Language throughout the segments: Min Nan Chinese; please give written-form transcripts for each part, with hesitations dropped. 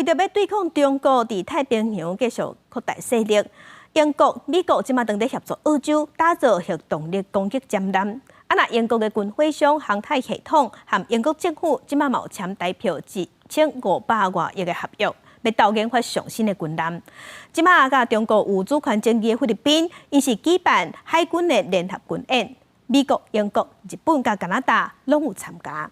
為著欲對抗中國佇太平洋繼續擴大勢力，英國、美國這馬當咧協助澳洲打造核動力攻擊潛艦。啊，若英國的軍火商航太系統和英國政府這馬嘛有簽台票1500外億的合約，欲鬥研發上新的軍艦。這馬佮中國有主權爭議的菲律賓，𪜶是舉辦海軍的聯合軍演，美國、英國、日本佮加拿大攏有參加。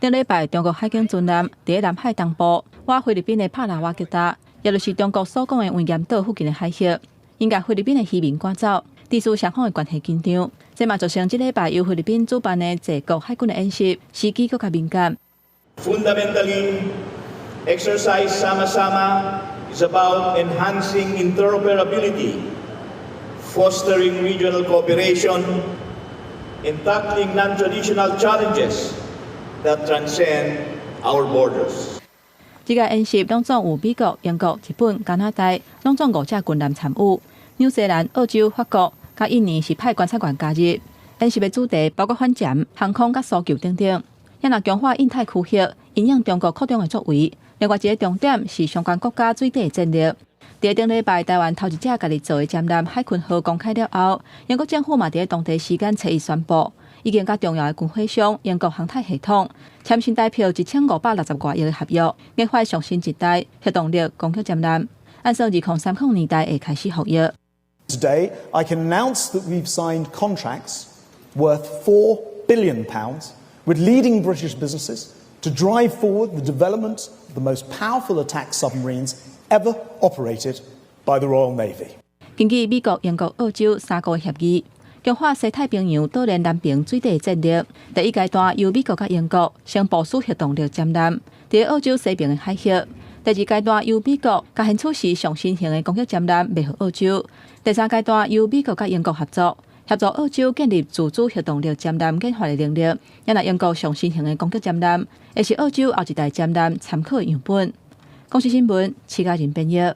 頂禮拜，中國海警巡艦佇南海東部，倚菲律賓的帕拉瓦吉達，也就是中國所講的黃岩島附近的海域，𪜶共菲律賓的漁民趕走，致使雙方的關係緊張。這嘛造成這禮拜由菲律賓主辦的濟國海軍的演習，時機閣較敏感。 Fundamentally, Exercise Sama-Sama is about enhancing interoperability, fostering regional cooperation, and tackling non-traditional challenges that transcend our borders. 這個演習攏總有美國、英國、日本、加拿大，攏總五隻軍艦參與。紐西蘭、澳洲、法國佮印尼是派觀察員加入。演習的主題包括反潛、航空佮搜救等等。也若強化印太區域，因應中國擴張的作為。另外一個重點是相關國家水底的戰力。佇頂禮拜，台灣頭一隻家己做的潛艦海鯤號公開了後，英國政府嘛佇當地時間初一宣布，已經佮重要的軍火商英國航太系統簽新台票1560外億的合約，研發上新一代核動力攻擊潛艦，按算2030年代會開始服役。 Today, I can announce that we've signed contracts worth £4 billion with leading British businesses to drive forward the development of the most powerful attack submarines ever operated by the Royal Navy. 根據美國、英國、澳洲三國協議，強化西太平洋島鏈南爿水底戰力。第一階段由美國佮英國先部署核動力潛艦，佇澳洲西爿的海域。第二階段由美國共現此時上新型的攻擊潛艦賣予澳洲。第三階段由美國佮英國合作，協助澳洲建立自主核動力潛艦研發的能力。也若英國上新型的攻擊潛艦，會是澳洲後一代潛艦參考的樣本。公視新聞，徐嘉仁編譯。